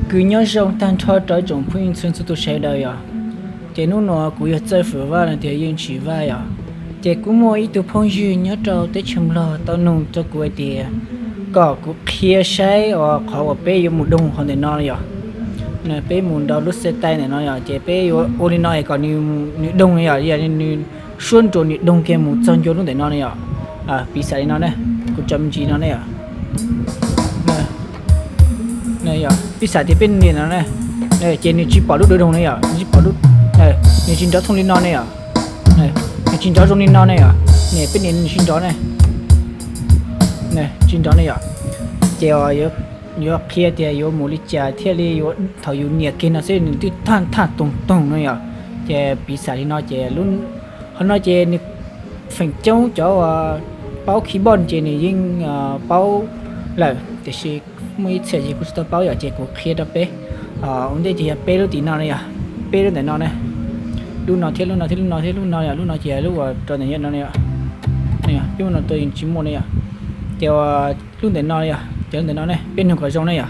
Kws nyob zoo tag nrho rau tsoom phooj ywg txhua txhua tus sawv daws yom. Ces hnub no kuv yog Txawj Fwm Vaj no tias Yeej Tsis Vaj yom. Ces kuj muaj ib tug phooj ywg nyob rau teb chaws Nplog tau nug rau kuv hais tias kom kuv qhia saib qhov uas peb yuav mus doog hauv ntawm no yom. Peb mus nrau lub xe tai ntawm no yom, ces peb yuav ua li no es kom nws doog no yom, yog nws suab nruas nws doog kiag mus txog ncua lub ntawm no ne yom. Piv xam li no ne, kuv tso me ntsis no ne yom. Piv xam tias peb nias no ne, ces nws tsis pom lub doog doog ne yom, nws tsis pom lub, nws tsis nrov thooj li no ne yom. Nws tsis nrov zoo li no ne yom, nias peb nias nws tsis nrov ne. Tsis nrov ne yom. Ces yuav qhia tias yuav mus li cas thiaj li yuav thaum yus nias kiag no xwb nws twb thaj thaj toog toog no yom. Ces piv xam li no ces qhov no ces nws feem coob cov uas paub keyboard ces nws yeej paub lawm, tiam sis muaj ib txhia ces kuv tsis tau paub yom, ces kuv qhia rau peb. Ua ntej ces yog peb lub tim no ne yom, peb lub ntawm no ne, lub no thiab lub no thiab lub no thiab lub no yom, lub no ces lub uas rau ntawm no ne yom. Peb mus no tua yeej tsis muaj ne yom. Ces lub ntawm no yom, ces lub ntawm no ne peb nug kom zoo ne yom.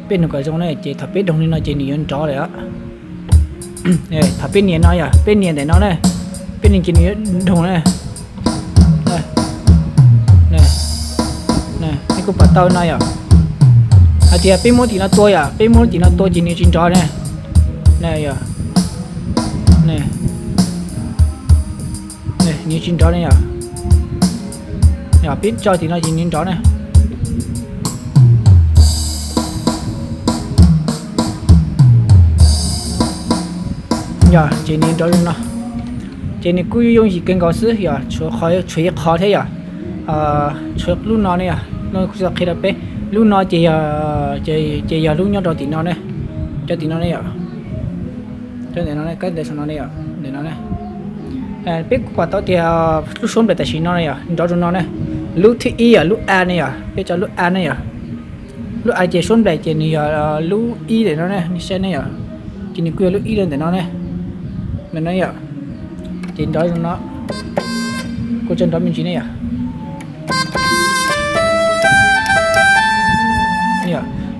Peb nug kom zoo ne ces thaum peb doog li no ces nws yuav nrov lawm. Thaum peb nias no yom, peb nias ntawm no ne, peb nias ces nws yuav doog ne. Nej kuj pom tau no yom. Hais tias peb muab tim no tua yom, peb muab tim no tua ces nws tsis nrov ne. Nws tsis nrov ne yom. Yog peb tso tim no ces nws nrov ne. Yog ces nws nrov zoo no. Ces nws kuj yooj yim kawg nkaus xwb yom, tshuav ib qho thiab yom. Tshuav lub no ne yom, kuv tsis tau qhia rau peb. Lub no ces, ces yog lub nyob rau tim no ne, cov tim no ne yom. Cov ntawm no ne, kab ntawd saum no ne yom, ntawm no ne. Peb kuj pom tau tias lub suab nplaim tam sim no ne yom, nrov rau no ne. Lub thib ib yom, lub A ne yom, peb tso lub A ne yom. Lub A ces suab nplaim ces nws yog lub ib ntawm no ne, nej saib ne yom. Ces nws kuj yog lub ib ntawm no ne. Ntawm no yom, ces nrov zoo no. Kuv tso nrov me ntsis ne yom.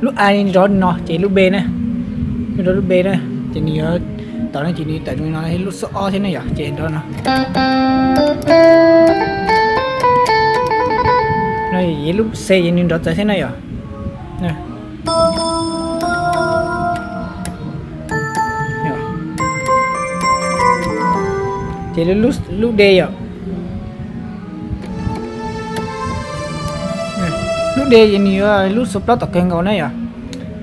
Lub A nrov no ces lub B ne, nrov lub B ne, ces nws yuav tawm no ces nws tawm zoo no, lub xub ob thiab ne yom, ces nrov no. Lub C ces nws nrov txawv thiab na yom. Ces lub D yom. Lub D ces nws yuav lub xub plaub tom kawg nkaus na yom.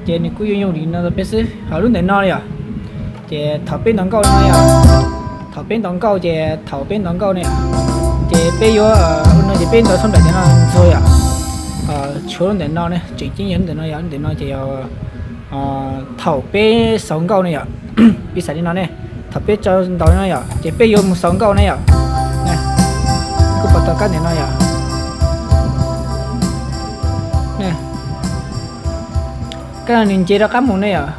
Ces nws kuj yooj yooj li no rau peb xwb. Ho lub ntawm no yom, ces thaum peb ntaus nkauj no yom, thaum peb ntaus nkauj ces thaum peb ntaus nkauj ne, ces peb yuav, no ces peb ntaus xub nplaim ntawm no ntxuag yom. Tshuav lub ntawm no ne, tseem ceeb yog lub ntawm no yom, lub ntawm no ces yog thaum peb xaus nkauj ne yom. Piv xam li no ne, thaum peb tso ntaus no yom, ces peb yuav mus xaus nkauj ne yom. Kuj pom tau kab ntawm no yom. Kab no nws nce rov qab mus ne yom.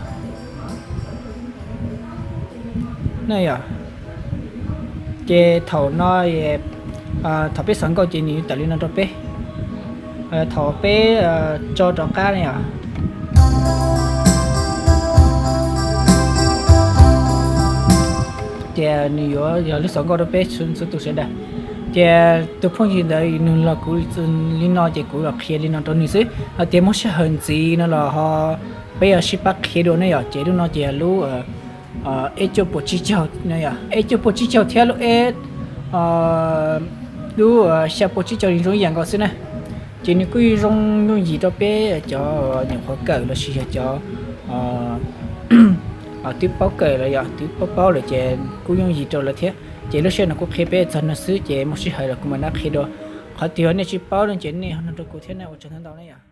Yom, ces thaum no, thaum peb xaus nkauj ces nws yuav tawm li no rau peb. Thaum peb tso rov qab ne yom, ces nws yuav yog lub xaus nkauj rau peb txhua tus sawv daws. Ces tus phooj ywg ntawd nws los kuv li no ces kuv los qhia li no rau nws xwb, hais tias muaj sij hawm ntxiv no los ho peb yuav sib pab qhia dua ne yom. Ces lub no ces lub eb cuaj puas tsib caug, eb cuaj puas tsib caug thiab lub eb, lub xya puas tsib caug nws zoo ib yam nkaus xwb na. Ces nws kuj zoo yooj yim rau peb cov nyuam qhuav kawm lossis yog cov twb paub kawm los yog twb paub paub lawm ces kuj yooj yim rau lawv thiab. Ces lub sij hawm no kuv qhia peb txog no xwb ces muaj sij hawm los kuv mam rov qhia dua. Qhov twg nej tsis paub no ces nej ho nug rau kuv thiab na, ua tsaug ntau ntau na yom.